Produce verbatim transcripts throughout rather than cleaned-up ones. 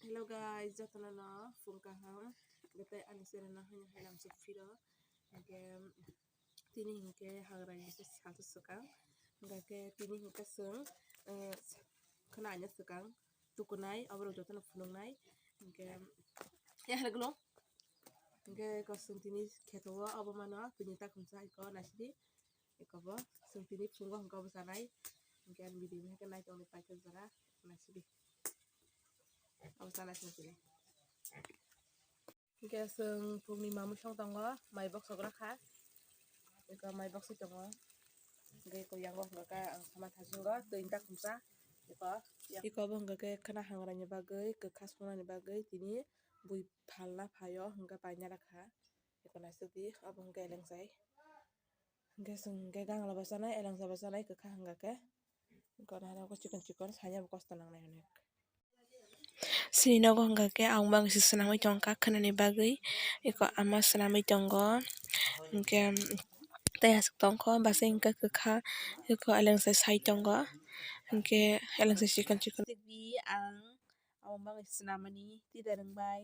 Hello guys, jotono no phung kaham. Gete ani channel no haino haino ang phiro. Hingke tini hingke hagra ni se salsa swkang. Hingke tini hingke chwng, eh, khwna anya swkang tukunai, oborok jotono phunuknai. Hingke ya hello. Hingke kosong tini kheto o obo mano tini ta khumsa iko nasidi. Iko bo chwng tini phungo hingke obo sanai. Hingke ani video ni hingke nai tongni paithak jora nasidi. Obo sanai chwng tini. Hingke chwng phungni mamui song tongo, mai boksok rakha. Iko mai boksoi tongo. Hingke iko yango hingke ang sama thasingo twi ta khumsa. Iko, iko bo hingke khwna hangrani bagwi, kwkha sungnani bagwi tini bui phalna phaio hingke paina rakha. Iko naisukdi, obo hingke elengsai. Hingke chwng hingke gangla bwchanai, elengsa bwchanai kwkha hingka khe. Iko naharok chikon chikon sanya bo kosto nangnai onek. Chini nogo hingka khe ang bangsi swnamwi tongkha khwnani bagwi. Iko ama swnamwi tongo. Hingke tei aswk tongkho bwsai hingke kwkha. Iko elengsa sai tongo. Hingke elengsa chikon chikon. Ang abo bagwi swnamani tida rwngbai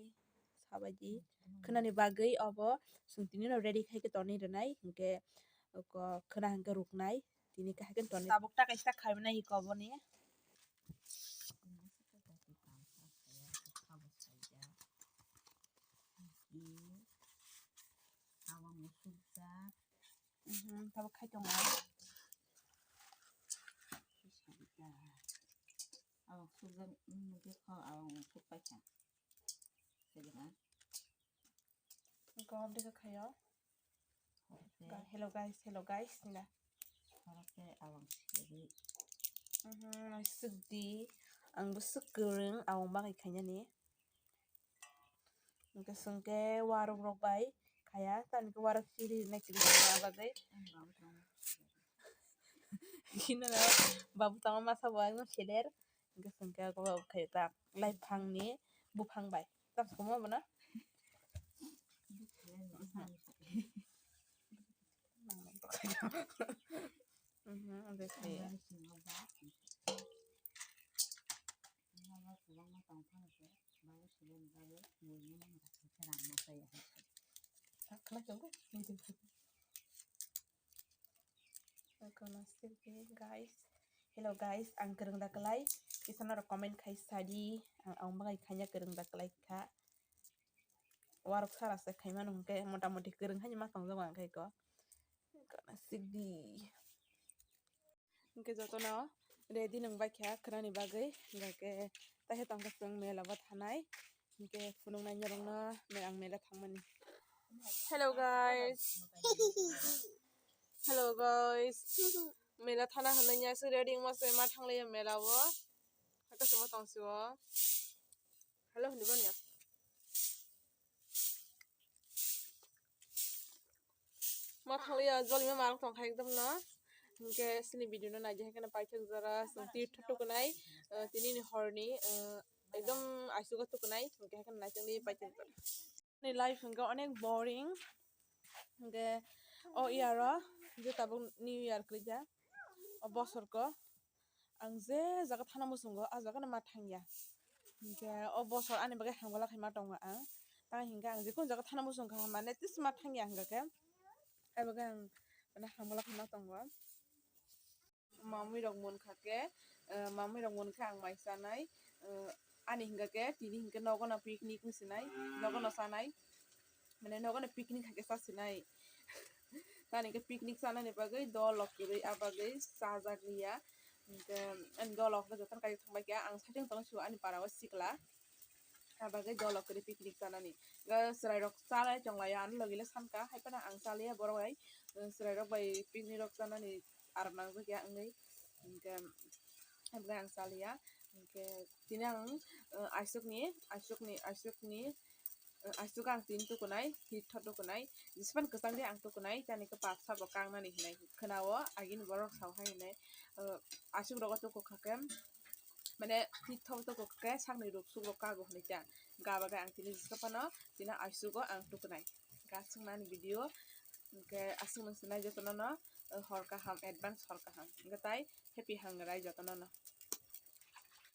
sabaidi khwnani bagwi obo chwng tini no ready khai khe tonwi rwnai, hinkhe oko khwna hinkhe ruknai tini khai khe tonwi tabuk ta kaisa khaimani iko oboni. Tabuk khai tongo. Awang sukjak, mm, nugwi kho, awang sukpai kha. Sejak ang. Gom dikha khayo. Oke. Ga-, hello guys, hello guys, nila. Oke, awang siri. Mhm, sukdi. Ang bo suk kwrwng, awang bagwi khainani. Hingke chwng khe warok rok bai khaya, tamni khe warok siri nai chwng khe bagwi. Hino na babu tama masa bo ang seler. Hingke chwng khe abo khe ta lai phangni buphang bai. Tam somo bono. Mhm, oke, kaya. Guys, hello guys, ang kwrwng da kwlai. Kisa norok comment khai sadi, ang, ang bagai khanya kwrwng da kwlai kha. Warok sara se khaimano hwnkhe mota moti kwrwng haino ma tongjago ang khe iko. Sikdi. Hwnkhe jotono ready nung bai kha khwnani bagwi, hwnkhe taikhe tongkha chwng mela bo thanai, hwnkhe phunuknai norokno ang mela thangmani. Hello guys. Hello guys. Mela thana hwnwi ya se ready wngma se ma thanglaiya mela o. Hakhe se ma tong si o. Hello hwnwi boni. Ma thangliya jolima marok tongkha ekdom no. Hwnkhe chini video no naidi hai kheno paithak jora chwng tir thotto kwnai, eh, tini ni horni, eh, ekdom aisugo tukunai, hwnkhe hai kheno naitongdi paithak jora. Ni life hwnkhe onek boring. Hwnkhe o year o je tabuk new year kwrwikha, o bosor ko. Ang je jaga thana muchungo, ah jaga no ma thangya. Hinkhe o bosor ani bagwi hamgala khaima tongo ang. Tamo hinkhe ang jekunu jaga thana muchungkha, mane tei ma thangya hinkhe. Abo khe ang mane hamgala khaima tongo. Mamwi rok munkha khe, eh, mamwi rok munkha ang mai chanai. Eh, ani hinkha khe tini hinkhe nogo no picnic wng sinai, nogo no chanai. Mane nogo no picnic hai khe cha sinai. Tani khe picnic chanani bagwi dol rok kwrwi, a bagwi chajak liya. Hinkhe ani dol rok jotono kaiwi thangbai kha, ang saichung tongwi sio ani para o sikla. A bagwi dol rok kwrwi picnic chanani. Ga chwrai rok chalai tonglaio, ano logi le sanka, hai phano ang chaliya borok bai, chwrai rok bai picnic rok chanani aram nang jakya wngwi. Hinkhe, hai phano ang chaliya. Hinkhe tini ang, eh, aisukni, aisukni, aisukni, eh, aisuk ang tini tukunai, tir tho tukunai, jispan kwchang de ang tukunai, tani khe baksa bo kangnani hinai khwnao, agini borok sao hai hinai, eh, aisuk rogo tuku kha khe, mane tir tho tuku kha khe sakni ruk suk rok kago hinui cha, ga bagwi ang tini jiska phano tini aisugo ang tukunai. Ga swngnani video, hinkhe aswk nung sinai jotono no, eh, hor kaham, advance hor kaham, hinkhe tai happy hangrai jotono no.